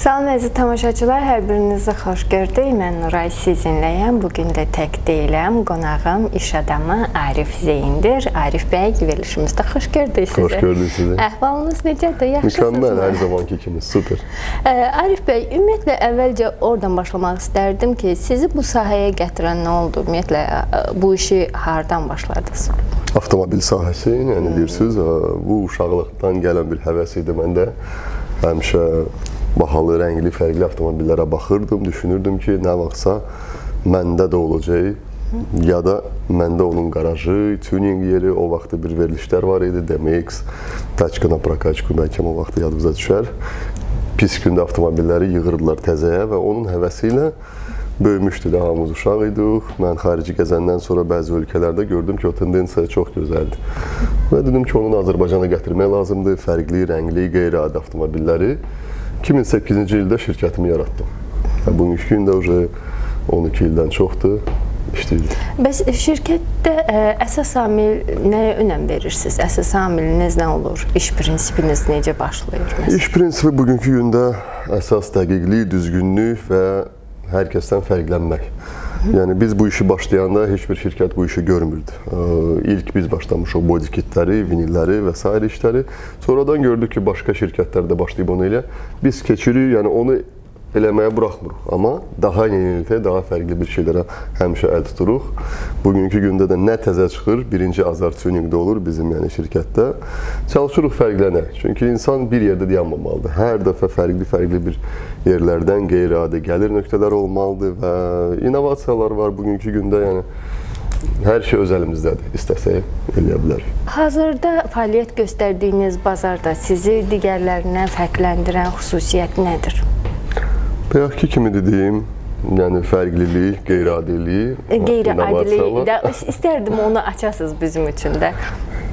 Salam əziz tamaşaçılar, hər birinizi xoş gördük. Mən Nuray sizinləyəm. Bu gün də tək deyiləm. Qonağım iş adamı Arif Zeyindir. Arif bəy, verilişimizdə xoş gördük sizi. Xoş gördük sizi. Əhvalınız necədir? Yaxşısınızmı? Mükəmməl, hər zamanki kimi, super. Arif bəy, ümumiyyətlə əvvəlcə oradan başlamaq istərdim ki, sizi bu sahəyə gətirən nə oldu? Ümumiyyətlə bu işi hardan başladınız? Avtomobil sahəsi, yəni deyirsiniz, bu uşaqlıqdan gələn bir həvəs idi məndə. Həmişə bahalı, rəngli, fərqli avtomobillərə baxırdım, düşünürdüm ki, nə vaxtsa məndə də olacaq ya da məndə onun qarajı, tuning yeri, o vaxtı bir verilişlər var idi, DMX, Taçka na prokачку, bəlkə o vaxtı yadınıza düşər. Pis gündə avtomobilləri yığırdılar təzəyə və onun həvəsi ilə böyümüşdü də, hamımız uşaq idik. Mən xarici gəzəndən sonra bəzi ölkələrdə gördüm ki, o tendensiya çox gözəldir. Və dedim ki, onu Azərbaycana gətirmək lazımdır, fərqli, rəngli, qeyri-adi avtomobilləri. 2008-ci ildə şirkətimi yaratdım. Və bugünkü gündə уже 12 ildən çoxdur işləyirik. Bəs şirkətdə əsas amil nəyə önəm verirsiniz? Əsas amiliniz nə olur? İş prinsipiniz necə başlayır məsələn? İş prinsipi bugünkü gündə əsas dəqiqlik, düzgünlük və hər kəsdən fərqlənmək. Yəni biz bu işi başlayanda heç bir şirkət bu işi görmürdü. İlk biz başlamışıq body kitləri, vinilləri və sair işləri. Sonradan gördük ki, başqa şirkətlər də başlayıb onu elə. Biz keçirik, yəni onu eləməyə buraxmırıq. Amma daha yenilikə, daha fərqli bir şeylərə həmişə əl tuturuq. Bugünkü gündə də nə təzə çıxır, birinci Azar Tuningdə olur bizim yəni şirkətdə. Çalışırıq fərqlənək. Çünki insan bir yerdə dayanmamalıdır. Hər dəfə fərqli-fərqli bir yerlərdən qeyri-adi gəlir nöqtələr olmalıdır və innovasiyalar var bugünkü gündə, yəni hər şey öz əlimizdədir. İstəsək eləyə bilərik. Hazırda fəaliyyət göstərdiyiniz bazarda sizi digərlərindən fərqləndirən xüsusiyyət nədir? Bayaqki kimi dediyim, yəni fərqlilik, qeyri-adilik, Qeyri-adilik də istərdim onu açasınız bizim üçün də.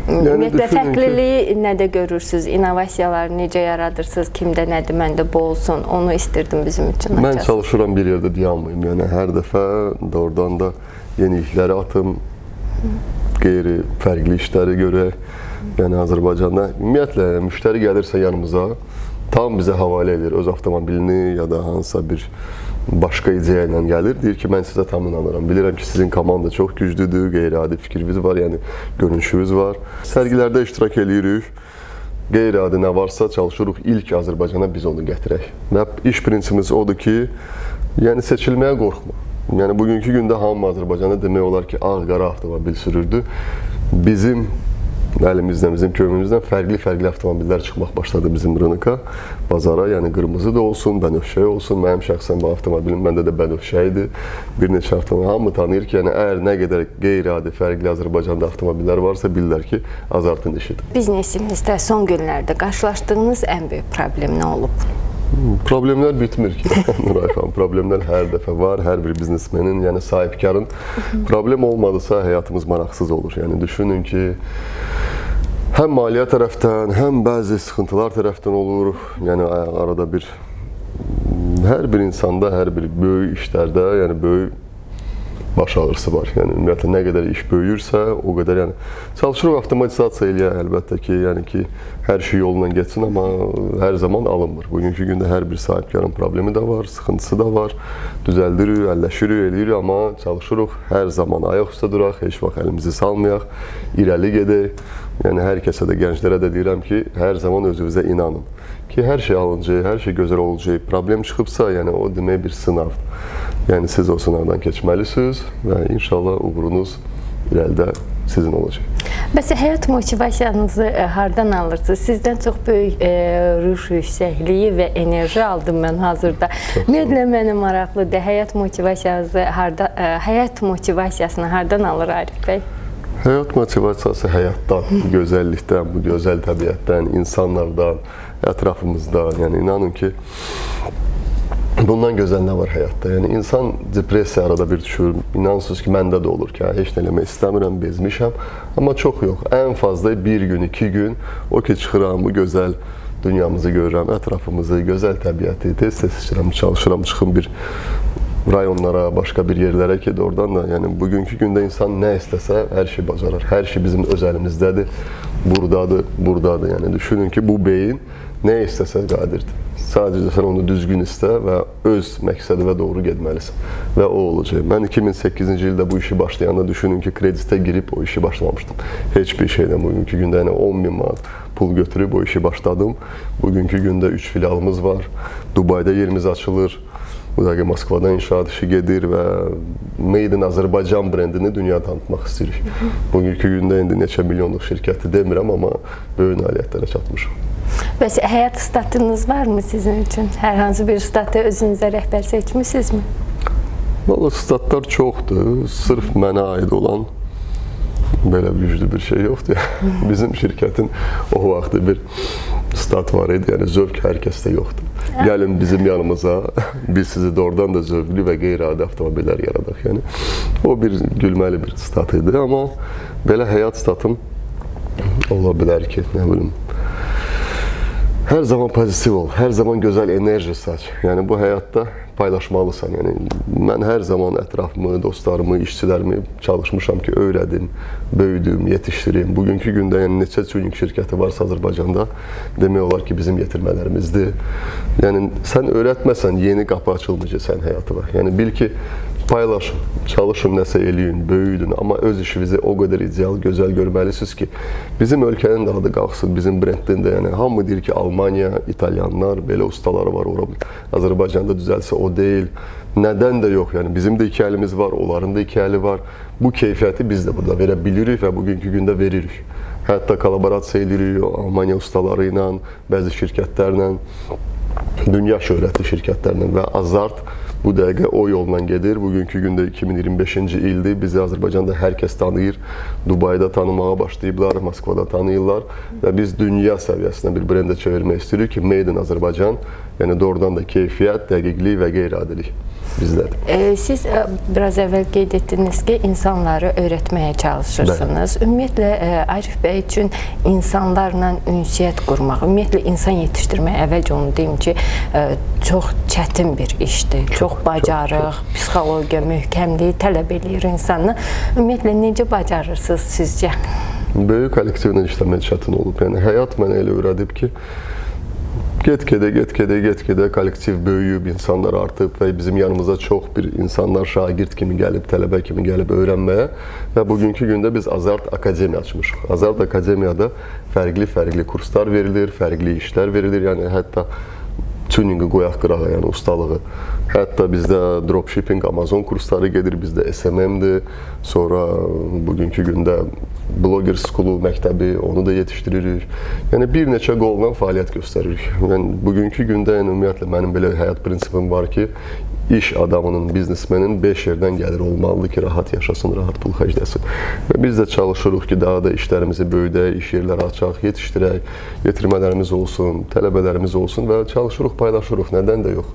Yəni Ümumiyyətlə düşünün ki, fərqliliyi nədə görürsünüz? İnnovasiyaları necə yaradırsınız? Kimdə nədir, məndə bu olsun? Onu istirdim bizim üçün mən açasınız. çalışıram bir yerdə dayanmayım. Yəni hər dəfə doğrudan da yenilikləri atım, qeyri fərqli işləri görək. Yəni Azərbaycanda ümumiyyətlə müştəri gəlirsə yanımıza, tam bizə havalə edir öz avtomobilini ya da hansısa bir başqa ideya ilə gəlir. Deyir ki, mən sizə tam inanıram. Bilirəm ki, sizin komanda çox güclüdür, qeyri-adi fikriniz var, yəni görünüşünüz var. Sərgilərdə iştirak eləyirik. Qeyri-adi nə varsa çalışırıq ilk Azərbaycana biz onu gətirək. Və iş prinsipimiz odur ki, yəni seçilməyə qorxma. Yəni bugünkü gündə hamı Azərbaycanda demək olar ki, ağ-qara avtomobil sürürdü. Bizim əlimizdən, bizim köməyimizdən fərqli-fərqli avtomobillər çıxmaq başladı bizim rınıka, bazara. Yəni qırmızı da olsun, bənövşəyi olsun. Mənim şəxsən bu avtomobilim məndə də bənövşə idi. Bir neçə avtomobil hamı tanıyır ki, yəni əgər nə qədər qeyri-adi fərqli Azərbaycanda avtomobillər varsa, bilirlər ki, Azartın işidir. Biznesinizdə son günlərdə qarşılaşdığınız ən böyük problem nə olub? Problemlər bitmir ki, Nuray xanım. Problemlər hər dəfə var, hər bir biznesmenin, yəni sahibkarın problem olmadısa həyatımız maraqsız olur. Yəni düşünün ki, həm maliyyə tərəfdən, həm bəzi sıxıntılar tərəfdən olur. Yəni arada bir hər bir insanda, hər bir böyük işlərdə, yəni böyük baş ağrısı var. Yəni ümumiyyətlə nə qədər iş böyüyürsə, o qədər yəni çalışırıq avtomatizasiya eləyək əlbəttə ki, yəni ki, hər şey yolla getsin, amma hər zaman alınmır. Bugünkü gündə hər bir sahibkarın problemi də var, sıxıntısı da var. Düzəldirik, əlləşirik, eləyirik, amma çalışırıq hər zaman ayaq üstə duraq, heç vaxt əlimizi salmayaq, irəli gedək. Yəni hər kəsə də, gənclərə də deyirəm ki, hər zaman özünüzə inanın ki, hər şey alınacaq, hər şey gözəl olacaq. Problem çıxıbsa, yəni o demək bir sınavdır. Yəni siz o sınavdan keçməlisiniz və inşallah uğurunuz irəlidə sizin olacaq. Bəs həyat motivasiyanızı hardan alırsınız? Sizdən çox böyük ruh yüksəkliyi və enerji aldım mən hazırda. Ümumiyyətlə mənə maraqlıdır. Həyat motivasiyanızı harda həyat motivasiyasını hardan alır Arif bəy? Həyat motivasiyası həyatdan, bu gözəllikdən, bu gözəl təbiətdən, insanlardan, ətrafımızdan. Yəni inanın ki, bundan gözəl nə var həyatda? Yəni insan depressiya arada bir düşür. İnansınız ki, məndə də olur ki, heç nə eləmək istəmirəm, bezmişəm. Amma çox yox. Ən fazla bir gün, iki gün o ki çıxıram bu gözəl dünyamızı görürəm, ətrafımızı, gözəl təbiəti, tez-tez istəyirəm, çalışıram çıxım bir rayonlara, başqa bir yerlərə ki, oradan da yəni bugünkü gündə insan nə istəsə hər şey bacarar. Hər şey bizim öz əlimizdədir. Burdadır, burdadır. Yəni düşünün ki, bu beyin nə istəsə qadirdir. Sadəcə sən onu düzgün istə və öz məqsədinə doğru getməlisən və o olacaq. Mən 2008-ci ildə bu işi başlayanda düşünün ki, kreditə girib o işi başlamışdım. Heç bir şeydən bugünkü gündə yəni 10 min manat pul götürüb o işi başladım. Bugünkü gündə 3 filialımız var. Dubayda yerimiz açılır. Bu dəqiqə Moskvada inşaat işi gedir və Made in Azərbaycan brendini dünyaya tanıtmaq istəyirik. Bugünkü gündə indi neçə milyonluq şirkəti demirəm, amma böyük nailiyyətlərə çatmışıq. Bəs həyat statınız varmı sizin üçün? Hər hansı bir statı özünüzə rəhbər seçmisinizmi? Vallahi statlar çoxdur. Sırf mənə aid olan belə güclü bir şey yoxdur. Bizim şirkətin o vaxtı bir stat var idi. Yəni zövq hər kəsdə yoxdur. Gəlin bizim yanımıza, biz sizi doğrudan da zövqlü və qeyri-adi avtomobillər yaradaq. Yəni o bir gülməli bir stat idi, amma belə həyat statım ola bilər ki, nə bilim. Hər zaman pozitiv ol, hər zaman gözəl enerji saç. Yəni bu həyatda paylaşmalısan. Yəni mən hər zaman ətrafımı, dostlarımı, işçilərimi çalışmışam ki, öyrədim, böyüdüm, yetişdirim. Bugünkü gündə yəni neçə tuning şirkəti varsa Azərbaycanda demək olar ki, bizim yetirmələrimizdir. Yəni sən öyrətməsən yeni qapı açılmayacaq sənin həyatına. Yəni bil ki, paylaşın, çalışın, nəsə eləyin, böyüdün, amma öz işinizi o qədər ideal, gözəl görməlisiniz ki, bizim ölkənin də adı qalxsın, bizim brendin də, yəni hamı deyir ki, Almaniya, İtalyanlar, belə ustaları var, ora Azərbaycanda düzəlsə o deyil. Nədən də yox, yəni bizim də iki əlimiz var, onların da iki əli var. Bu keyfiyyəti biz də burada verə bilirik və bugünkü gündə veririk. Hətta kollaborasiya edirik Almaniya ustaları ilə, bəzi şirkətlərlə, dünya şöhrətli şirkətlərlə və Azart bu dəqiqə o yolla gedir. Bugünkü gündə 2025-ci ildir. Bizi Azərbaycanda hər kəs tanıyır. Dubayda tanımağa başlayıblar, Moskvada tanıyırlar və biz dünya səviyyəsinə bir brendə çevirmək istəyirik ki, Made in Azərbaycan, yəni doğrudan da keyfiyyət, dəqiqlik və qeyri-adilik bizdədir. Siz biraz əvvəl qeyd etdiniz ki, insanları öyrətməyə çalışırsınız. Bəli. Ümumiyyətlə, Arif bəy üçün insanlarla ünsiyyət qurmaq, ümumiyyətlə insan yetişdirmək, əvvəlcə onu deyim ki, çox çətin bir işdir. Çox bacarıq, psixologiya, möhkəmliyi tələb eləyir insanı. Ümumiyyətlə, necə bacarırsınız sizcə? Böyük kollektivlə işləmək çətin olub. Yəni, həyat mənə elə öyrədib ki, get-gedə kollektiv böyüyüb, insanlar artıb və bizim yanımıza çox bir insanlar şagird kimi gəlib, tələbə kimi gəlib öyrənməyə və bugünkü gündə biz Azart Akademiya açmışıq. Azart Akademiyada fərqli-fərqli kurslar verilir, fərqli işlər verilir, yəni hətta tuningi qoyaq qırağa, yəni ustalığı. Hətta bizdə dropshipping, Amazon kursları gedir, bizdə SMM-dir, sonra bugünkü gündə Blogger School məktəbi, onu da yetişdiririk. Yəni bir neçə qolla fəaliyyət göstəririk. Yəni bugünkü gündə yəni, ümumiyyətlə mənim belə həyat prinsipim var ki, iş adamının, biznesmenin 5 yerdən gəlir olmalıdır ki, rahat yaşasın, rahat pul xərcləsin. Və biz də çalışırıq ki, daha da işlərimizi böyüdək, iş yerləri açaq, yetişdirək, yetirmələrimiz olsun, tələbələrimiz olsun və çalışırıq, paylaşırıq, nədən də yox.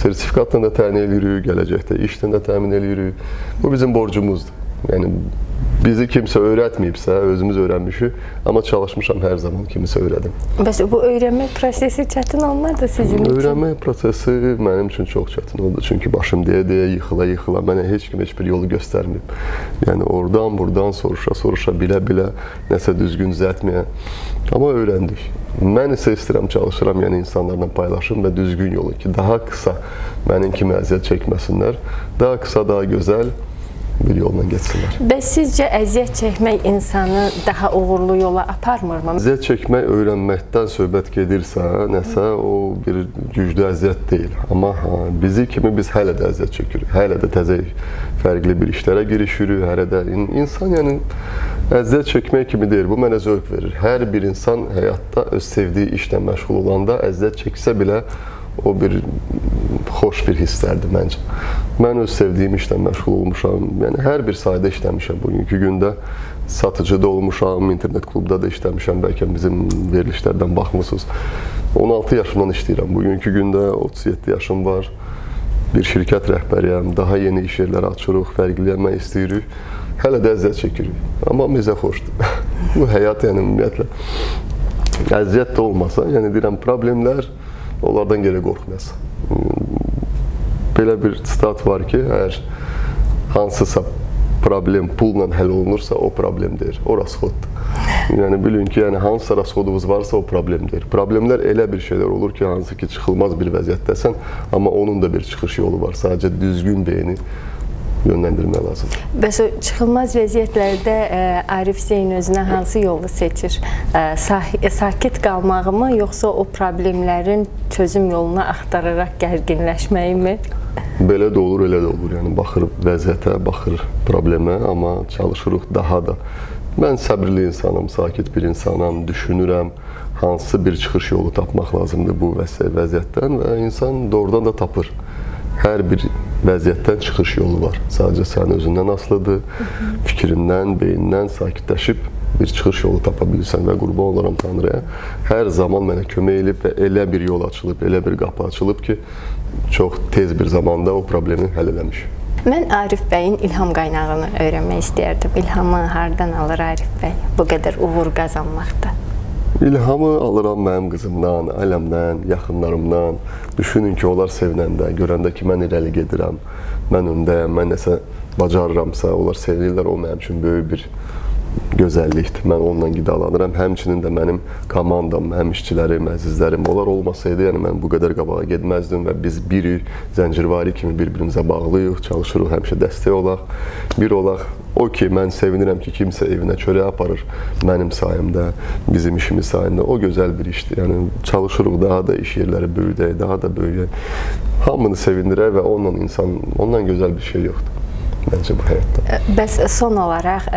Sertifikatla da təmin edirik, gələcəkdə işlə də təmin edirik. Bu bizim borcumuzdur. Yəni bizi kimsə öyrətməyibsə, özümüz öyrənmişik, amma çalışmışam hər zaman kimisə öyrədim. Bəs bu öyrənmə prosesi çətin olmadı sizin üçün? Öyrənmə prosesi mənim üçün çox çətin oldu. Çünki başım deyə-deyə, yıxıla-yıxıla mənə heç kim heç bir yolu göstərməyib. Yəni oradan, buradan soruşa-soruşa, bilə-bilə nəsə düzgün düzəltməyə. Amma öyrəndik. Mən isə istəyirəm, çalışıram, yəni insanlarla paylaşım və düzgün yolu ki, daha qısa mənim kimi əziyyət çəkməsinlər, daha qısa, daha gözəl bir yolla getsinlər. Bəs sizcə əziyyət çəkmək insanı daha uğurlu yola aparmırmı? Əziyyət çəkmək öyrənməkdən söhbət gedirsə, nəsə o bir güclü əziyyət deyil. Amma bizi kimi biz hələ də əziyyət çəkirik. Hələ də təzə fərqli bir işlərə girişirik, hələ də insan yəni əziyyət çəkmək kimi deyil. Bu mənə zövq verir. Hər bir insan həyatda öz sevdiyi işlə məşğul olanda əziyyət çəksə belə o bir xoş bir hisslərdir məncə. Mən öz sevdiyim işlə məşğul olmuşam. Yəni hər bir sahədə işləmişəm. Bugünkü gündə satıcı da olmuşam, internet klubda da işləmişəm. Bəlkə bizim verilişlərdən baxmısınız. 16 yaşımdan işləyirəm. Bugünkü gündə 37 yaşım var. Bir şirkət rəhbəriyəm. Daha yeni iş yerləri açırıq, fərqlənmək istəyirik. Hələ də əziyyət çəkirik. Amma bizə xoşdur. Bu həyat yəni ümumiyyətlə əziyyət də olmasa, yəni deyirəm problemlər onlardan geri qorxmayasan. Belə bir sitat var ki, əgər hansısa Problem pulla həll olunursa, o problem deyil, o rasxoddur. Yəni bilin ki, yəni hansısa rasxodunuz varsa, o problem deyil. Problemlər elə bir şeylər olur ki, hansı ki çıxılmaz bir vəziyyətdəsən, amma onun da bir çıxış yolu var. Sadəcə düzgün beyni yönləndirmək lazımdır. Bəs o çıxılmaz vəziyyətlərdə Arif Zeyn özünə hansı yolu seçir? Sakit qalmağı mı, yoxsa o problemlərin çözüm yolunu axtararaq gərginləşməyi mi? Belə də olur, elə də olur. Yəni baxır vəziyyətə, baxır problemə, amma çalışırıq daha da. Mən səbirli insanam, sakit bir insanam, düşünürəm hansı bir çıxış yolu tapmaq lazımdır bu vəziyyətdən və insan doğrudan da tapır. Hər bir vəziyyətdən çıxış yolu var. Sadəcə sənin özündən asılıdır, fikrindən, beynindən sakitləşib bir çıxış yolu tapa bilirsən və qurban olaram Tanrıya. Hər zaman mənə kömək elib və elə bir yol açılıb, elə bir qapı açılıb ki, çox tez bir zamanda o problemi həll eləmişik. Mən Arif bəyin ilham qaynağını öyrənmək istəyərdim. İlhamı hardan alır Arif bəy bu qədər uğur qazanmaqda? İlhamı alıram mənim qızımdan, ailəmdən, yaxınlarımdan. Düşünün ki, onlar sevinəndə, görəndə ki, mən irəli gedirəm, mən öndəyəm, mən nəsə bacarıramsa, onlar sevinirlər, o mənim üçün böyük bir gözəllikdir. Mən onunla qidalanıram. Həmçinin də mənim komandam, mənim işçilərim, əzizlərim, onlar olmasaydı, yəni mən bu qədər qabağa getməzdim və biz birik, zəncirvari kimi bir-birimizə bağlıyıq, çalışırıq, həmişə dəstək olaq, bir olaq. O ki, mən sevinirəm ki, kimsə evinə çörək aparır mənim sayəmdə, bizim işimiz sayəmdə. O gözəl bir işdir. Yəni çalışırıq, daha da iş yerləri böyüdək, daha da böyüyək. Hamını sevindirək və onunla insan, ondan gözəl bir şey yoxdur. Məncə bu həyatda. Bəs son olaraq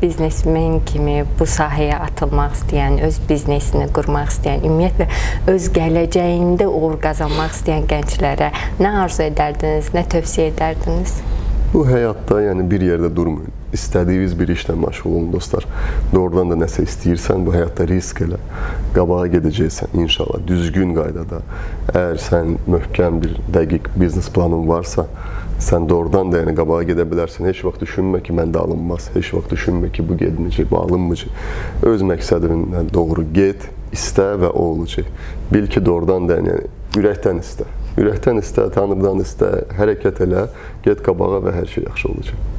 biznesmen kimi bu sahəyə atılmaq istəyən, öz biznesini qurmaq istəyən, ümumiyyətlə öz gələcəyində uğur qazanmaq istəyən gənclərə nə arzu edərdiniz, nə tövsiyə edərdiniz? Bu həyatda yəni bir yerdə durmayın. İstədiyiniz bir işlə məşğul olun dostlar. Doğrudan da nəsə istəyirsən, bu həyatda risk elə. Qabağa gedəcəksən inşallah düzgün qaydada. Əgər sən möhkəm bir dəqiq biznes planın varsa, sən doğrudan da yəni qabağa gedə bilərsən. Heç vaxt düşünmə ki, məndə alınmaz. Heç vaxt düşünmə ki, bu getməyəcək, bu alınmayacaq. Öz məqsədinə doğru get, istə və o olacaq. Bil ki, doğrudan da yəni ürəkdən istə. Ürəkdən istə, Tanrıdan istə, hərəkət elə, get qabağa və hər şey yaxşı olacaq.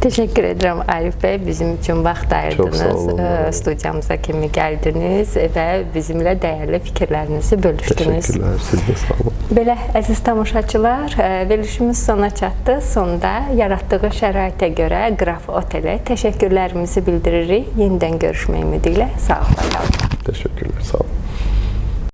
Təşəkkür edirəm Arif bəy, bizim üçün vaxt ayırdınız. Çox sağ olun. Studiyamıza kimi gəldiniz və bizimlə dəyərli fikirlərinizi bölüşdünüz. Təşəkkürlər, siz də sağ olun. Belə, əziz tamaşaçılar, verilişimiz sona çatdı. Sonda yaratdığı şəraitə görə Qraf Otelə təşəkkürlərimizi bildiririk. Yenidən görüşmək ümidi ilə sağlıqla qalın. Təşəkkürlər, sağ olun.